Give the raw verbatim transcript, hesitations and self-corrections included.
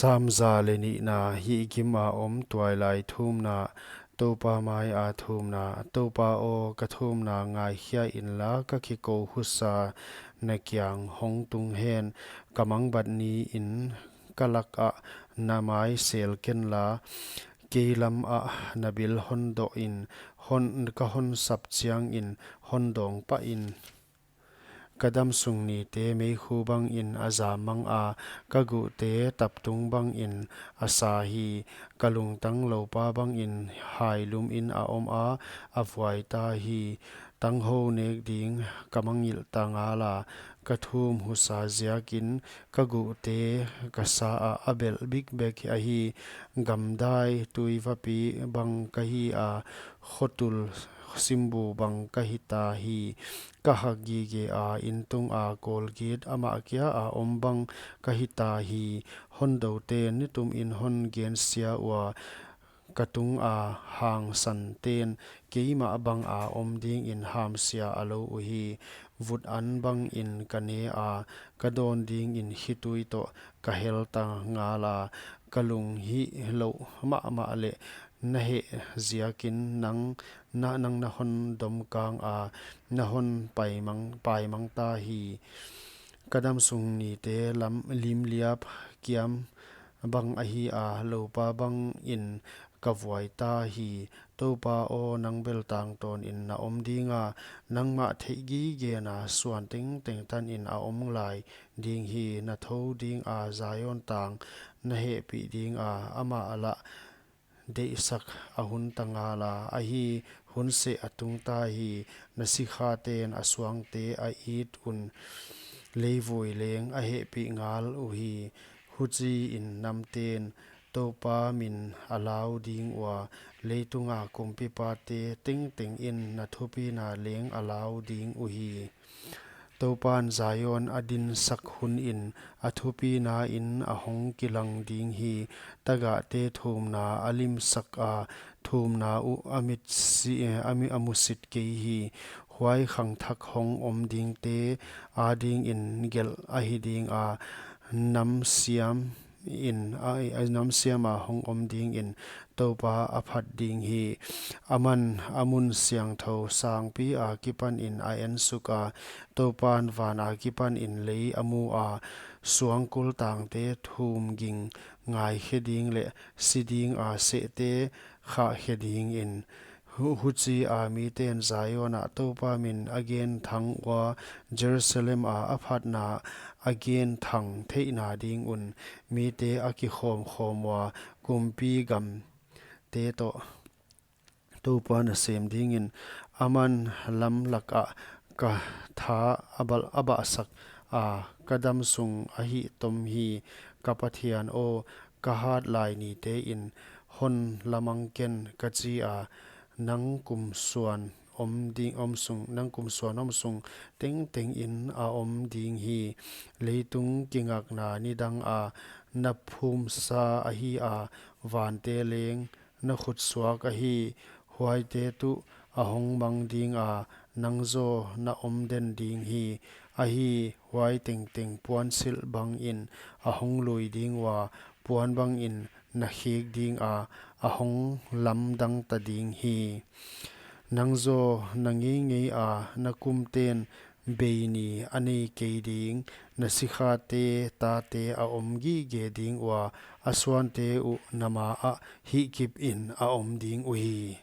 Tam za leh nihna. Hihgim a om tuailai thumna. Toupa mai a thumna. Toupa aw, ka thumna ngaikhia inla, ka kikou husa na kiang hong tung hen. Ka mangbat niin ka lak ah na mai sel kenla, kei lam ah na bil hon doh in, hon, ka hon sap chiangin hon dawng pah in. Ka damsung nite meikhu bangin a zam mang a, ka guhte taptung bangin a sa hi. Ka lungtang loupa bangin hailumin a om a, a vuai ta hi. Tanghou nek ding ka mangngilh ta ngala, ka thum husa ziakin ka guhte ka sa ah a belh bikbek ahi. Gamdai tuivapi bang ka hi a, khotul simbu bang ka hita hi. Ka hak gige a, intung a kawlgit amah kia a om bang ka hita hi. Hondouten nitumin hon gensia ua, ka tung a hangsanten keimah bang a om dingin hamsia a lou uhi. Vut an bangin ka ne a, ka dawn dingin khitui toh ka hel ta ngala, ka lunghih louh mahmah leh na heh ziakin nang, na, nang na hon domkang a, na hon paimang, paimang ta hi. Ka damsung nite lam limliap kiam bang ahi a, loupa bangin ka vuai ta hi. Toupa aw, nang bel tangtawnin na om dinga, nangmah theih gigena suan tengteng tanin a om lai ding hi. Na thou dinga Zion tang na hehpih dinga, amah lah deihsak a hun ta ngala, ahi, hun seh a tung ta hi. Na sikhaten a suangte a it un, leivui leng a hehpih ngal uhi. Huchiin namten Toupa min a lau ding ua, leitunga kumpipate tengtengin na thupina leng a lau ding uhi. Toupan Zion a dinsak hunin a thupinain a hong kilang ding hi. Tagahte thumna a limsak a, thumna uh a mitsi, eh, a mi, a musit kei hi. Huai khangthak hong om dingte adingin gelh ahi dinga, namsiam in, a, a namsiama hong om dingin Toupa a phat ding hi. Aman a mun siangthou sangpi akipanin a ensuk a, Toupan van akipanin lei a mu a, suangkul tangte thum ging ngaikhe ding leh si dinga sehte khahkhe dingin. Hu-, huchia miten Zion ah Toupa min a genthang ua, Jerusalem a a phatna a genthang theihna ding un, mite a kikhawmkhawm ua, kumpi gamte toh Toupa nasem dingin. Aman lam lakah ka tha a bal-, a bahsak a, ka damsung a hihtom hi. Ka Pathian aw, ka hat lai nitein hon lamang ken, ka chi a, nang kum suan om ding, om sung, nang kum suan om sung tengtengin a om ding hi. Leitung kingakna nidanga na phumsa ahi a, vante leng na khutsuak ahi. Huaite tuh a hong mang dinga, nang zaw na om den ding hi. Ahi, huai tengteng puansilh bangin a hong lui ding ua, puan bangin na khik dinga, a hong lamdang ta ding hi. Nang zaw na ngeingei a, na kumten bei ni a nei kei ding, na sikhate tate a om gige ding ua, a suante uh na ma ah hihkipin a om ding uhi.